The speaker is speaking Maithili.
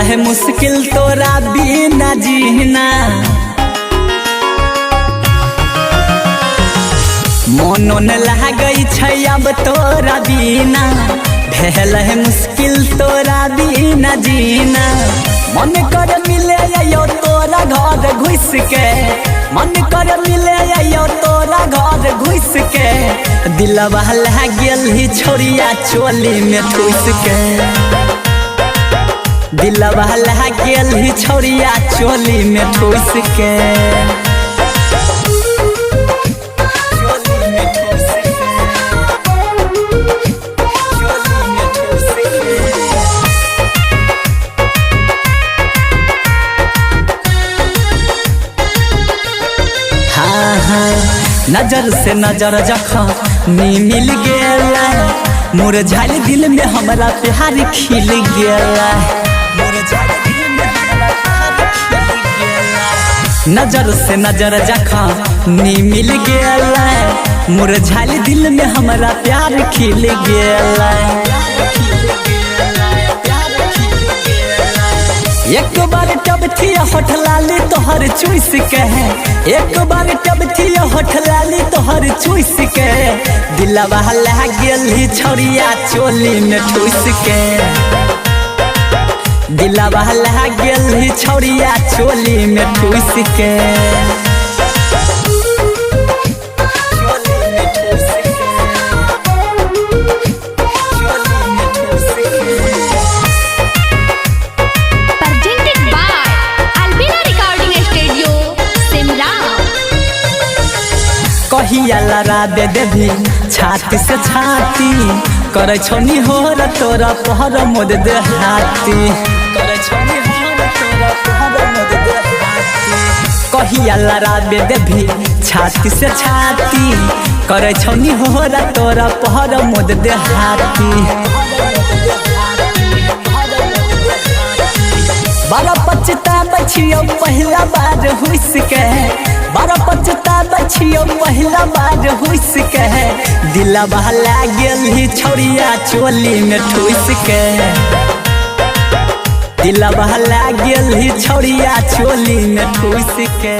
है मुश्किल तोरा बिना जीना। मोनो न लागै छै अब तोरा बिना, भेल है मुश्किल तोरा बिना जीना। मन कर मिले आइयो तोरा घर घुस के, मन कर मिले आइयो तोरा घर घुस के। दिलवा लागल ही छोरिया चोली में ठुस के, दिलवा लागल ही छोरिया चोली में ठुस के। हाँ हाँ, नजर से नजर जखनी मिल गेला, मुरझाइल दिल में हमरा प्यार खिल गेला। नजर से नजर जखनी मिल गेला, मुरझाइल दिल में हमरा प्यार खिल गेला। एक बार टबथी होठ लाली तोहर चूस के, एक बार टबथी होठ लाली तोहर चूस के। दिलवा लागल ही छोरिया चोली में ठूस के, दिलवा लागल ही छोरिया चोली में ठूस के। Presented by Albina Recording Studio, Simla. कहिया लड़ा दे देवी छाती से छाती, करे छोनी हो र तोरा पहर मोद दे हाथी। करे छोनी हो र तोरा पहर मोद दे हाथी। कहिया लड़ा दे देवी छाती से छाती, करे छोनी हो र तोरा पहर मोद दे हाथी। बड़ा पछताबै छियौ पहिला बार हुइस के, बड़ा पछताबै छियौ पहिला बार हुइस के। दिलवा लागल ही छोरिया चोली में ठुस के, दिलवा लागल ही छोरिया चोली में ठुस के।